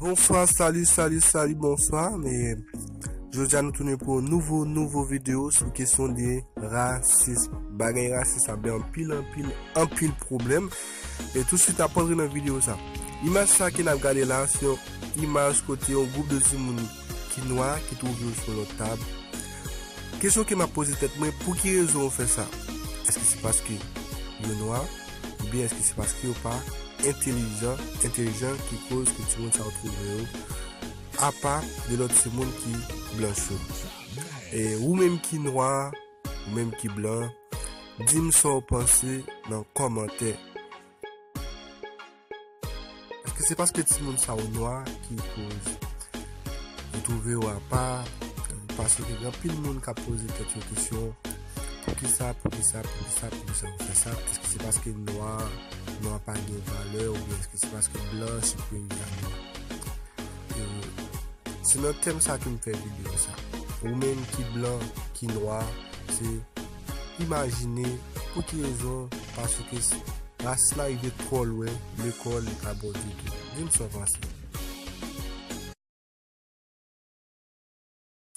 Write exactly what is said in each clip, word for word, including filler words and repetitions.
Bonswa, sali, sali, sali, bonswa. Men jodi a nou tounen pou yon nouvo, nouvo videyo sou kesyon de rasis. Bagay rasis ap bay anpil, anpil, anpil pwoblèm. E touswit n ap antre nan videyo sa. Imaj sa ke n ap gade la, se yon imaj kote yon gwoup de timoun ki nwa ki twouve yo sou yon lòt tab. Kesyon ke m ap poze tèt mwen, pou ki rezon yo fè sa? Èske se paske yo nwa? Oubyen èske se paske yo pa entelijan, entelijan ki koz ke timoun sa yo twouve yo apa de lòt timoun ki blanch yo? E ou menm ki nwa, ou menm ki blan, di m sa w panse nan kòmantè. Èske se paske timoun sa yo nwa ki koz yo twouve yo apa? Paske gen anpil moun k ap poze tèt yo kesyon, poukisa, poukisa, poukisa, poukisa yo fè sa? Èske se paske nwa, nwa pa gen valè, oubyen èske se paske blan siperye a nwa? E se nan tèm sa ke m fè videyo sa. Ou menm ki blan, ki nwa, se imajine pou ki rezon, paske ras la rive twò lwen, lekòl li pa bon ditou. Di m sa w panse.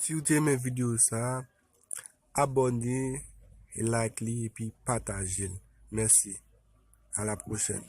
Si w te renmen videyo sa, abòne, like li epi pataje l. Mèsi. A la pwochèn.